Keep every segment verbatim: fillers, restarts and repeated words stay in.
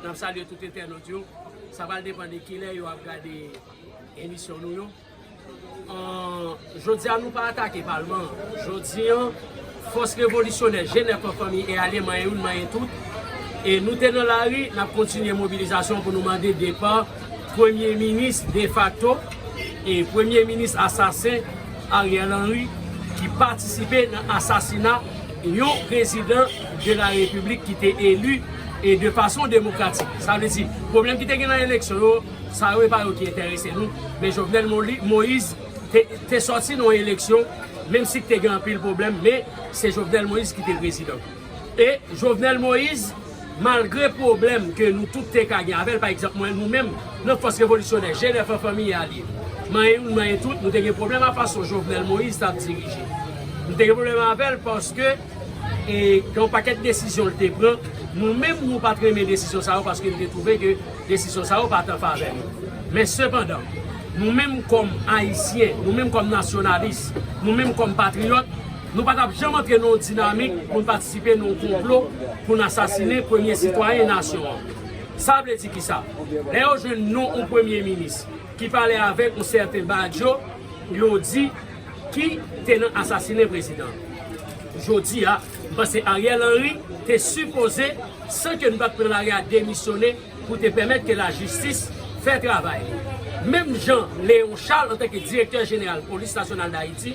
N ap salye tout entènot yo. Sa pral depann de kilè yo ap gade emisyon nou yo. An, jodi a nou pa atake palman an. Jodi an, fòs revolisyonè G nèf an fanmi e alye manyen youn manyen tout. E nou te nan lari, n ap kontinye mobilizasyon pou nou mande depa premye minis defakto e premye minis asasen Ariel Henry ki patisipe nan asasina yon prezidan de la repiblik ki te eli e de fason demokratik. Sa vle di, pwoblèm ki te gen nan eleksyon yo, sa yo e pa yo ki enterese nou. Men Jovenel Moli- Moïse te, te sòti nan yon eleksyon, menm si te gen anpil pwoblèm, men se Jovenel Moïse ki te prezidan. E Jovenel Moïse, malgre pwoblèm ke nou tout te ka gen avè l, pa egzanp, mwen, nou menm, nan fòs revolisyonè, G nèf an fanmi e alye, manyen youn, manyen tout, nou te gen pwoblèm a fason Jovenel Moïse t ap dirije. Nou te gen pwoblèm avè l paske e gen yon pakèt desizyon l te pran. Nou menm, nou pa t renmen desizyon sa yo paske nou te twouve ke desizyon sa yo pa t an favè nou. Men sepandan, nou menm kòm Ayisyen, nou menm kòm nasyonalis, nou menm kòm patriyòt, nou pa t ap janm antre nan yon dinamik pou n patisipe nan yon konplo pou n asasinen premye sitwayen nasyon an. Sa vle di kisa? Lè yo jwenn non yon premye minis ki pale avèk yon sèten Badio, yo di ki te nan asasinen prezidan. Jodi a, m panse Ariel Henry te sipoze, san ke n pa t pran lari a, demisyone pou te pèmèt ke lajistis fè travay li. Menm jan Léon Charles, antanke direktè jeneral Polis Nasyonal d Ayiti,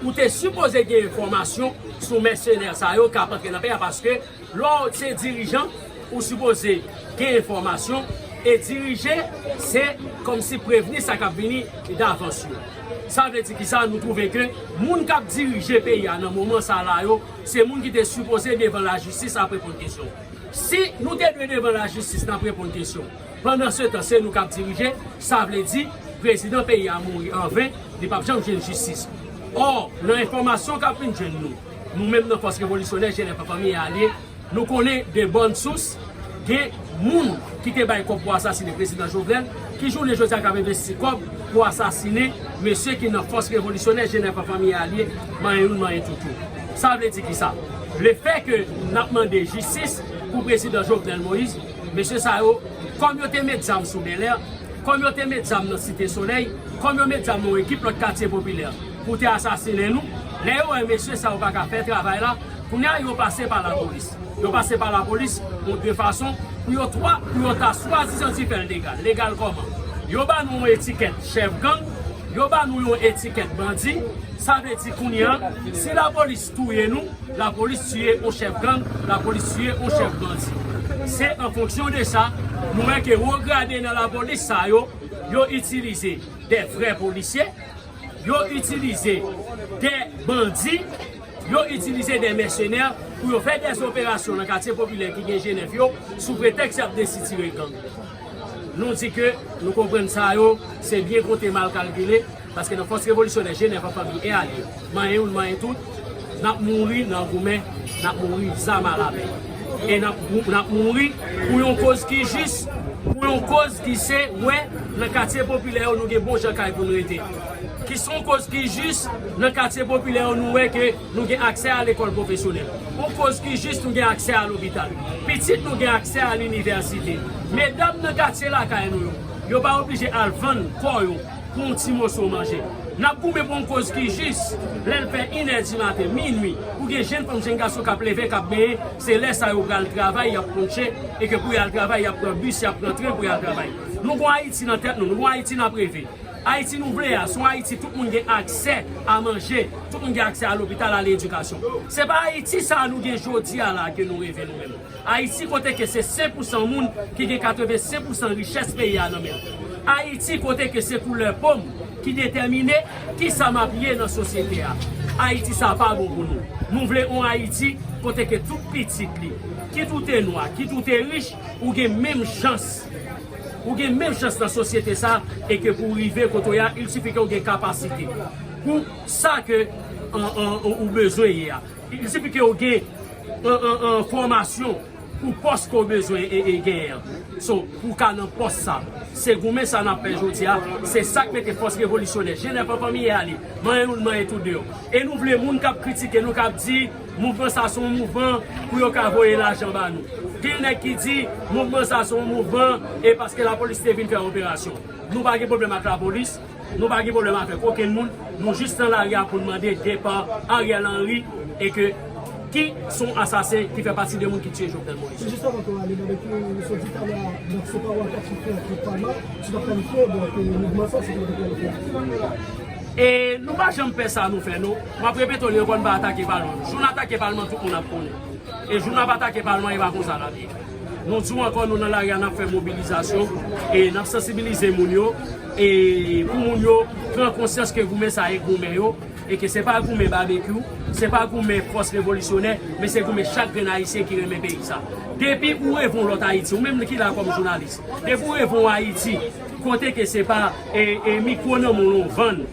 ou te sipoze gen enfòmasyon sou mèsenè sa yo k ap antre nan peyi a, paske lè w se dirijan, ou sipoze gen enfòmasyon, e dirije, se kòmsi prevni sa k ap vini davans yo. Sa vle di kisa? Nou twouve ke moun k ap dirije peyi a nan moman sa la yo, se moun ki te sipoze devan lajistis ap reponn kesyon. Si nou te dwe devan lajistis n ap reponn kesyon, pandansetan se nou k ap dirije, sa vle di prezidan peyi a mouri anven, li p ap janm jwenn jistis. Ò, nan enfòmasyon k ap vin jwenn nou, nou menm nan fòs revolisyonè G nèf an fanmi e alye, nou konnen de bòn sous, gen moun ki te bay kòb pou asasinen prezidan Jovenel, ki jounen jodi a k ap envesti kòb pou asasinen mesye ki nan fòs revolisyonè G nèf an fanmi e alye, manyen youn, manyen tout yo. Sa vle di kisa? Lefè ke n ap mande jistis pou prezidan Jovenel Moïse, mesye sa yo, kòm yo te met zam sou Bèlè, kòm yo te met zam nan Site Solèy, kòm yo met zam nan yon ekip lòt katye popilè pou te asasinen nou, lè yo wè mesye sa yo pa ka fè travay la, kounye a yo pase pa lapolis. Yo pase pa lapolis, yon de fason, pou yo twa, pou yo ta swadizan di fè l legal. Legal kòman? Yo ba nou yon etikèt chèf gang, yo ba nou yon etikèt bandi, sa vle di kounye a, si lapolis touye nou, lapolis tiye yon chèf gang, lapolis tiye yon chèf bandi. Se an fonksyon de sa, nou wè ke wo grade nan lapolis sa yo, yo itilize de vrè polisye, yo itilize de bandi, yo itilize de mèsenè pou yo fè de operasyon nan katye popilè ki gen G nèf yo, sou pretèks y ap desitire gang. Nou di ke nou konprann sa yo, se byen konte, mal kalkile, paske nan fòs revolisyonè G nèf an fanmi e alye, manyen youn, manyen tout, n ap mouri nan goumen, n ap mouri zam alamen. E n ap, n ap mouri pou yon koz ki jis, pou yon koz ki se, wè, nan katye popilè yo, nou gen bon jan kay pou n rete. Ki se yon koz ki jis, nan katye popilè yo, nou wè ke nou gen aksè a lekòl pwofesyonèl. Yon koz ki jis, nou gen aksè a lopital. Pitit nou gen aksè a linivèsite. Medam nan katye lakay nou yo, yo pa oblije al vann kò yo pou yon ti moso manje. N ap goumen pou yon koz ki jis. Lè l fè inè di maten, minui, ou gen jenn fanm, jenn gason k ap leve, k ap benyen, se lè sa yo pral travay, y ap kontche, e ke pou y al travay, y ap pran bis, y ap pran tren pou y al travay. Nou gon Ayiti nan tèt nou, nou gon Ayiti n ap reve. Ayiti nou vle a, se yon Ayiti tout moun gen aksè a manje, tout moun gen aksè a lopital, a ledikasyon. Se pa Ayiti sa a nou gen jodi a la ke nou reve nou menm. Ayiti kote ke se senk pousan moun ki gen katrevensenk pousan richès peyi a nan men l. Ayiti kote ke se koulè po m ki detèmine kisa m ap ye nan sosyete a. Ayiti sa pa bon pou nou. Nou vle yon Ayiti kote ke tout pitit li, kit ou te nwa, kit ou te rich, ou gen menm chans. Ou gen menm chans nan sosyete sa, e ke pou w rive kote w ye a, il sifi ke w gen kapasite pou sa ke, an, an, ou bezwen ye a. Il sifi ke w gen, an, an, an, fòmasyon, pou pòs ke w bezwen e, e genyen an. So, pou w ka nan pòs sa, se goumen sa n ap fè jodi a, se sa k mete fòs revolisyonè, G nèf an fanmi e ale, manyen youn, manyen tout deyò. E nou vle moun k ap kritike nou, k ap di, mouvman sa se yon mouvman pou yo ka voye lajan ba nou. Gen nèg ki di, mouvman sa se yon mouvman, e paske lapolis te vin fè operasyon. Nou pa gen pwoblèm ak lapolis, nou pa gen pwoblèm avèk okenn moun, nou jis nan lari a pou n mande depa Ariel Henry e ke ki se yon asasen ki fè pati de moun ki tiye Jovenel Moïse. Jis avan ke w ale, nan ki w sot di talè a, donk se pa w atak ki fè ak Palma, si w t ap planifye, donk, mouvman sa, se pou w te planifye. E nou pa janm pè sa nou fè, non. M ap repete w li ankò, n pa atake Palman. Jou n atake Palman, tout moun ap konnen. E jou n ap atake Palman, e pa konsa l ap ye. Nou di w ankò, nou nan lari a, n ap fè mobilizasyon, e n ap sansibilize moun yo, e pou moun yo pran konsyans ke goumen sa e goumen yo, e ke se pa goumen Babekyou, se pa goumen fòs revolisyonè, men se goumen chak grenn Ayisyen ki renmen peyi sa. Depi ou reve yon lòt Ayiti, ou menm ki la kòm jounalis, depi ou reve yon Ayiti, kote ke se pa, e, e mikwo nan men w ou vann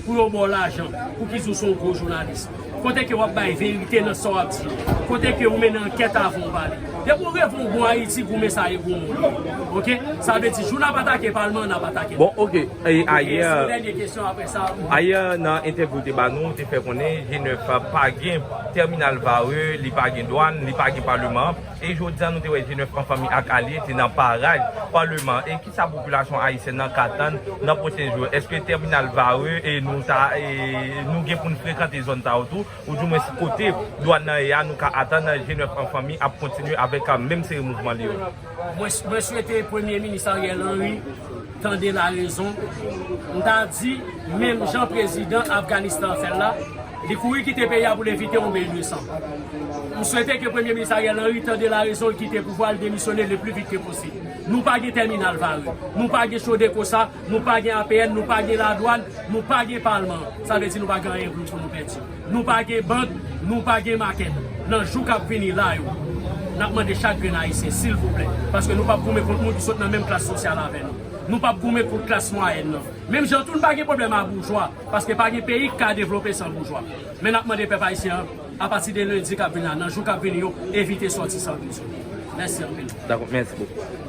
pou yo ba w lajan, pou ki di w se yon gwo jounalis. Kote ke w ap bay verite nan sa w ap di yo. Kote ke ou mennen ankèt avan w pale. Depi w reve yon bon Ayiti, goumen sa e goumen w. Oke? Sa vle di, jou n ap atake Palman, n ap atake. Bon, oke. E ayè, e se yon dènye kesyon apre sa. Ayè, nan entèvyou w te ba nou, ou te fè konnen G nèf pa gen tèminal vare, li pa gen dwàn, li pa gen Palman. E jodi a, nou te wè G nèf an fanmi ak alye te nan paraj Palman. E kisa popilasyon ayisyèn nan ka tann nan pwochen jou? Èske tèminal vare e nou ta, e nou gen pou n frekante zòn sa yo tou? Oudimwens kote dwàn nan ye a, nou ka atann G nèf an fanmi ap kontinye avèk, a, menm seri mouvman li yo? Mwen, mwen swete Premye Minis Ariel Henry tande larezon. M ta di, menm jan prezidan Afganistan fè l la, li kouri kite peyi a pou l evite yon bèl de san. M swete ke Premye Minis Ariel Henry tande larezon, l kite pouvwa, l demisyone le pli vit ke posib. Nou pa gen tèminal vare, nou pa gen Chodeco sa, nou pa gen A P N, nou pa gen ladwàn, nou pa gen Palman. Sa vle di nou pa gen anyen pou nou pèdi. Nou pa gen bank, nou pa gen makèt. Nan jou k ap vini la yo, n ap mande chak grenn Ayisyen, silvouplè, paske nou p ap goumen kont moun ki sot nan menm klas sosyal avè nou. Nou p ap goumen kont klas mwayèn nan. Menm jan tou, n pa gen pwoblèm a boujwa, paske pa gen peyi k ka devlope san boujwa. Men n ap mande pèp ayisyen an, apati de lendi k ap vini la, nan jou k ap vini yo, evite sòti san vizyon. Mèsi anpil. Dakò, mèsi bokou.